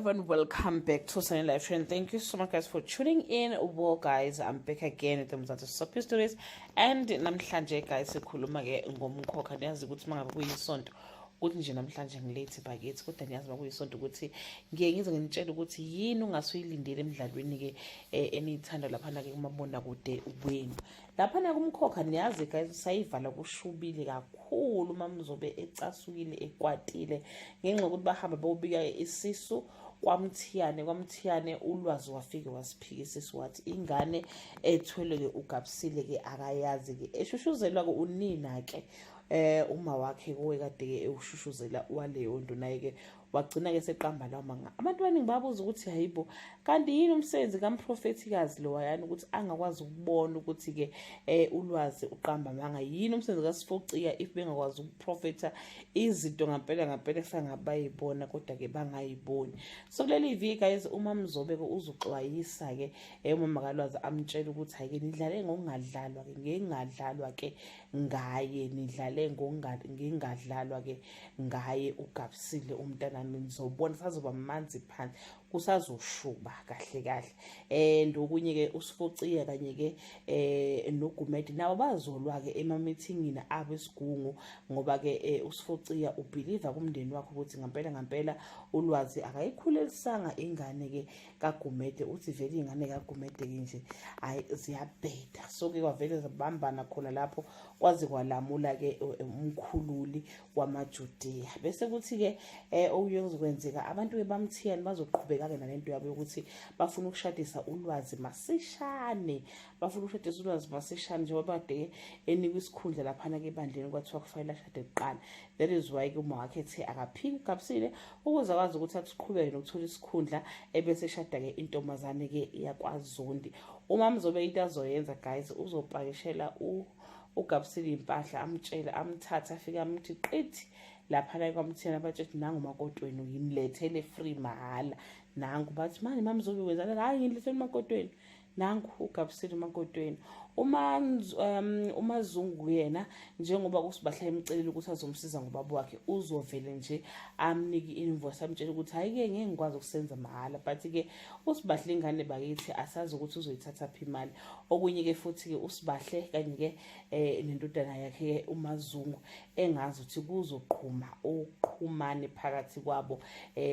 Everyone, welcome back to Sunny Life and thank you so much, guys, for tuning in. Well guys, I'm back again with the Mzansi Soapy Stories and namhlanje, guys, sikhuluma ke ngomkhokha. Niyazi ukuthi mangabe kuyisonto ukuthi nje namhlanje ngilethe bakithi, kodwa niyazi makuyisonto ukuthi ngiye ngize nginitshele ukuthi yini ungasuyilindele emidlalweni-ke eniyithanda laphana-ke kumabonakude wenu. Laphana kumkhokha, niyazi guys, sayivala kushubile kakhulu. Mamzobe ecasukile, ekwatile ngenxa yokuthi bahamba beyobika isisu kwaMthiyane. KwaMthiyane uLwazi wafike wasiphika isisu, wathi ingane ethwele-ke uGabisile-ke akayazi-ke, eshushuzelwa-ke unina-ke, uma wakhe kuwe kade-ke ewushushuzela waleyo nto, naye-ke wagcina-ke seqamba lawo manga. Abantu abaningi babuza ukuthi, hayibo, kanti yini umsebenzi kamprofethikazi lowayani ukuthi angakwazi ukubona ukuthi-ke uLwazi uqamba amanga? Yini umsebenzi kaSifociya if bengakwazi ukuprofetha izinto ngampela ngampela esangabayibona kodwa-ke bangayiboni? So kuleli viki, guys, uMamzobe-ke uzoxwayisa-ke umama kaLwazi, amtshela ukuthi hhayi-ke, nidlale ngokungadlalwa-ke, ngengadlalwa-ke ngaye, nidlale ngingadlalwa-ke ngaye uGabisile umntanami. Nizobona, sazoba manzi phansi, kusazoshuba kahle kahle. And okunye-ke, uSifociya kanye-ke noGumede nabo bazolwa-ke emamithingini abo esigungu, ngoba-ke uSifociya ubhiliva kumndeni wakhe ukuthi ngampela ngampela uLwazi akayikhulelisanga ingane-ke kaGumede. Uthi vele ingane kaGumede-ke nje, hhayi, ziyabheda. So-ke kwavele zabambana khona lapho, kwaze kwalamula-ke umkhululi wamaJudiya. Bese kuthi-ke okuyokwenzeka, abantu-ke bamthiyani bazoqhubeka-ke nalento yabo yokuthi bafuna ukushadisa uLwazi masishane, bafuna ukushadisa uLwazi masishane njengoba kade enikwa isikhundla laphana-ke ebandleni, kwathiwa kufanele ashade kuqala. That is why-ke uma wakhe ethe akaphiki uGabisile ukuze akwazi ukuthi aqhubeke nokuthola isikhundla, ebese eshada-ke intombazane-ke yakwaZondi. Uma mzobe into azoyenza, guys, uzopakishela uGabisile impahla, amtshele, amthathe, afike amthi qithi laphana kwaMthiyane, abatshela ukuthi nangu umakoti wenu, ngimlethele free, mahhala, nangu. Bathi, manje mamzobe wenzani? Hhayi, ngilethele umakoti wenu, nangu uGabisile umakoti wenu. Uma uMazungu yena, njengoba uSibahle emcelile ukuthi azomsiza ngobaba wakhe, uzovele nje amnike i-invoice, amtshele ukuthi hhayi-ke, ngeke ngikwazi ukusenza mahhala. But-ke uSibahle, ingane bakithi, asazi ukuthi uzoyithatha phi imali. Okunye-ke futhi-ke, uSibahle kanye-ke nendodana yakhe-ke uMazungu, engazi ukuthi kuzoqhuma uqhumane phakathi kwabo,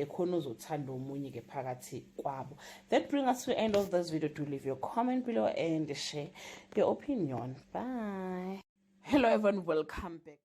khona uzothanda omunye-ke phakathi kwabo. That bring us to the end of this video. Do leave your comment below and share your opinion. Bye. Hello everyone, welcome back.